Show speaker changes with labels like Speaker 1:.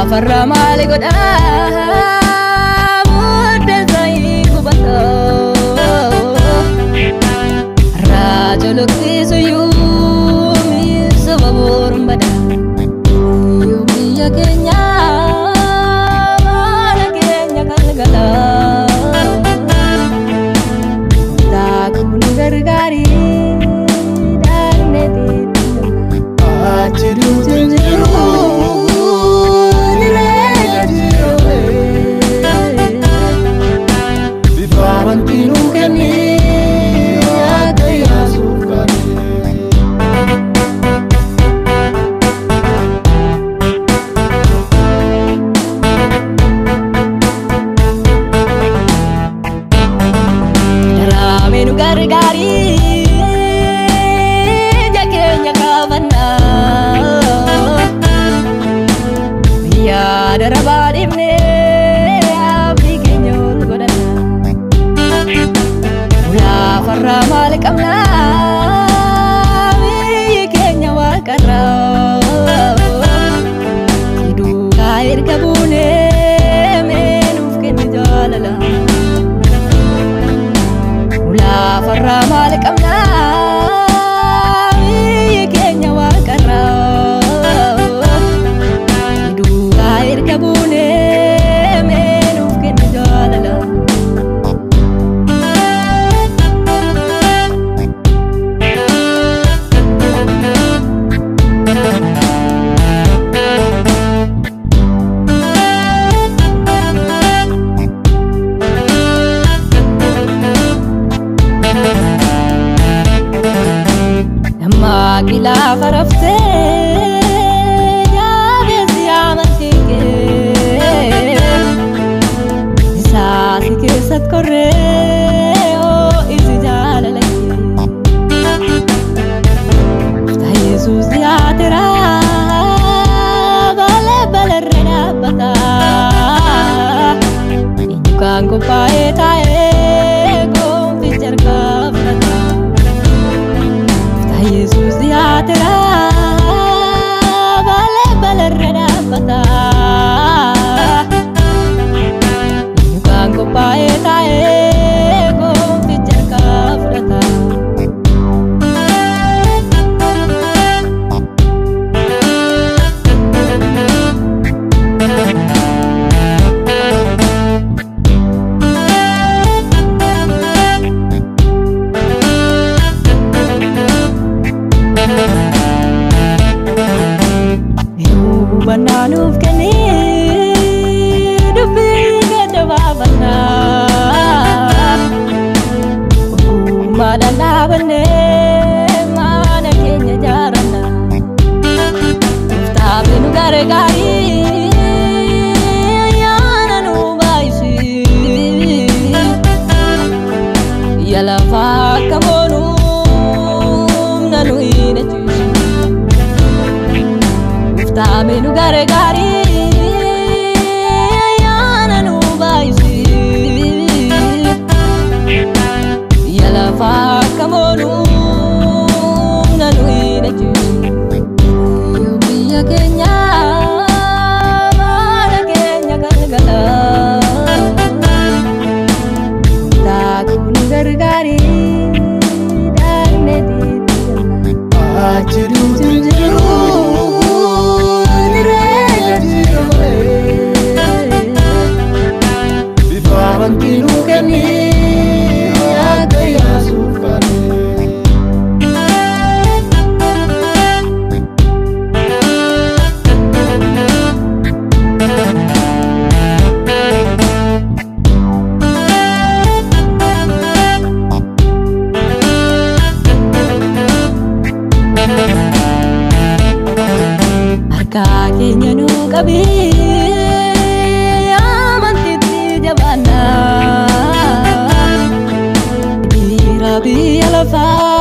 Speaker 1: Lafarra maal godhaa muddeessa gubata. Raajoo luqqisuyyuu misooma boruun bada. Biyya keenya mana keenya galgala. Daakuu nu gargaari daangneetii
Speaker 2: Achi duuti hin jiru ni jiru bifa amantii nuu kenni akka Iyyaasuuf kaane.
Speaker 1: Raamee nu gargaari ija keenya qabannaa. Yaada rabaa dhiibnee abdii keenya ol godhannaa. Lafarraa maal qabnaa biyyi keenya waaqarraa. Si duukaa erga buunee mee nuuf kenni jaalala. Lafarraa maal qabnaa biyyi keenya waaqarraa. Si duukaa erga buunee mee nuuf kenni jaalala. Nammaaqi lafa raftee jabeessi amantii kee. Isaasi keessatti korree oo isi jaalala kee. Gooftaa Yesuus dhiyaateera baala balarra dhaabbata. Eenyu kan qophaa'ee taa'ee gonficha harkaa fudhata. Gooftaa Yesuus dhiyaateera baala balarra dhaabbata. Eenyu kan qophaa'ee taa'ee gonficha harkaa fudhata. Hubannaa nuuf kenni dubbii gad baafannaa. Ogummaadhaan dhaabannee mana keenya ijaarannaa. Gooftaan nu gargaari ayyaana nu baay'isi. Biyya lafaa akka moonu humna nu hidhachiisu. Gooftaan nu gargaari ayyaana nu baay'isi. Biyya lafaa akka moonu humna nu hidhachiisu. Biyya keenya mana keenya galgala. Daakuu nu gargaari daangneetii galla.
Speaker 2: Achi duuti hin jiru ni jiru bifa amantii nuu kenni akka Iyyaasuuf kaane.
Speaker 1: Harka keenya nu qabi amantiitti jabaannaa. Dhiira biyya lafaa.